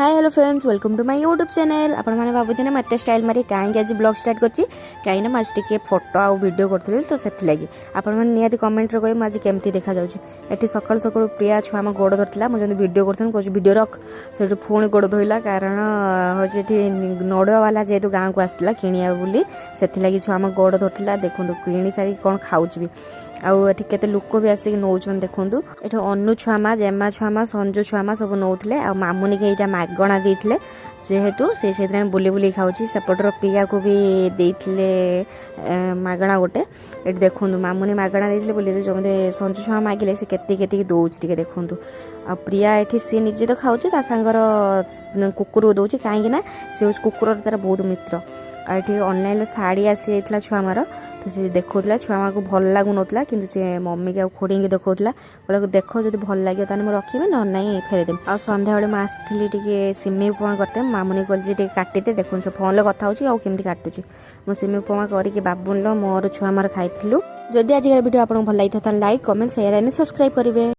Hi, hello friends, welcome to my YouTube channel. ଆପଣମାନେ ଭାବୁଥିବେ ମୁଁ ଏତେ ଷ୍ଟାଇଲ୍ ମାରି କାହିଁକି ଆଜି ବ୍ଲଗ୍ ଷ୍ଟାର୍ଟ କରିଛି। କାହିଁକିନା ମୁଁ ଆଜି ଟିକେ ଫଟୋ ଆଉ ଭିଡ଼ିଓ କରୁଥିଲି, ତ ସେଥିଲାଗି। ଆପଣମାନେ ନିହାତି କମେଣ୍ଟରେ କହିବେ ମୁଁ ଆଜି କେମିତି ଦେଖାଯାଉଛି। ଏଠି ସକାଳୁ ସକାଳୁ ପ୍ରିୟା ଛୁଆ ଆମ ଗୋଡ଼ ଧରିଥିଲା। ମୁଁ ଯେମିତି ଭିଡ଼ିଓ କରୁଥିଲି, କହୁଛି ଭିଡ଼ିଓ ରଖ। ସେଠୁ ପୁଣି ଗୋଡ଼ ଧୋଇଲା, କାରଣ ହେଉଛି ଏଠି ନଡ଼ୁଆବାଲା ଯେହେତୁ ଗାଁକୁ ଆସିଥିଲା କିଣିବା ବୋଲି, ସେଥିଲାଗି ଛୁଆ ଆମ ଗୋଡ଼ ଧରିଥିଲା। ଦେଖନ୍ତୁ, କିଣି ସାରିକି କ'ଣ ଖାଉଛି ବି। ଆଉ ଏଠି କେତେ ଲୋକ ବି ଆସିକି ନେଉଛନ୍ତି ଦେଖନ୍ତୁ। ଏଠି ଅନୁ ଛୁଆମା, ଜେମା ଛୁଆମା, ସଞ୍ଜୁ ଛୁଆମା ସବୁ ନେଉଥିଲେ। ଆଉ ମାମୁନିକି ଏଇଟା ମାଗଣା ଦେଇଥିଲେ ଯେହେତୁ, ସେ ସେଥିପାଇଁ ବୁଲି ବୁଲି ଖାଉଛି। ସେପଟର ପିଆକୁ ବି ଦେଇଥିଲେ ମାଗଣା ଗୋଟେ। ଏଠି ଦେଖନ୍ତୁ, ମାମୁନି ମାଗଣା ଦେଇଥିଲେ ବୋଲି ଯେମିତି ସଞ୍ଜୁ ଛୁଆ ମାଗିଲେ ସେ କେତିକି କେତିକି ଦେଉଛି ଟିକେ ଦେଖନ୍ତୁ। ଆଉ ପ୍ରିୟା ଏଠି ସିଏ ନିଜେ ତ ଖାଉଛି, ତା ସାଙ୍ଗର କୁକୁରକୁ ଦେଉଛି, କାହିଁକି ନା ସେ ହେଉଛି କୁକୁରର ତାର ବହୁତ ମିତ୍ର। ଆଉ ଏଠି ଅନଲାଇନ୍ରୁ ଶାଢ଼ୀ ଆସିଯାଇଥିଲା ଛୁଆମାର, ତ ସେ ଦେଖାଉଥିଲା। ଛୁଆମାକୁ ଭଲ ଲାଗୁନଥିଲା, କିନ୍ତୁ ସେ ମମିକି ଆଉ ଖୁଡ଼ିଙ୍କି ଦେଖାଉଥିଲା। କହିଲା, ଦେଖ, ଯଦି ଭଲ ଲାଗିବ ତାହେଲେ ମୁଁ ରଖିବି, ନହେଲେ ନାହିଁ ଫେରେଇଦେବି। ଆଉ ସନ୍ଧ୍ୟାବେଳେ ମୁଁ ଆସିଥିଲି ଟିକେ ସିମେଇ ଉପମା କରିତେ। ମାମୁନି କହିଲି ଯେ ଟିକେ କାଟିଦେ। ଦେଖନ୍ତୁ, ସେ ଫୋନ୍ରେ କଥା ହେଉଛି ଆଉ କେମିତି କାଟୁଛି। ମୁଁ ସିମେଇ ଉପମା କରିକି ବାବୁନର ମୋର ଛୁଆମାର ଖାଇଥିଲୁ। ଯଦି ଆଜିକାର ଭିଡ଼ିଓ ଆପଣଙ୍କୁ ଭଲ ଲାଗିଥିବ, ତାହେଲେ like, comment, share and subscribe କରିବେ।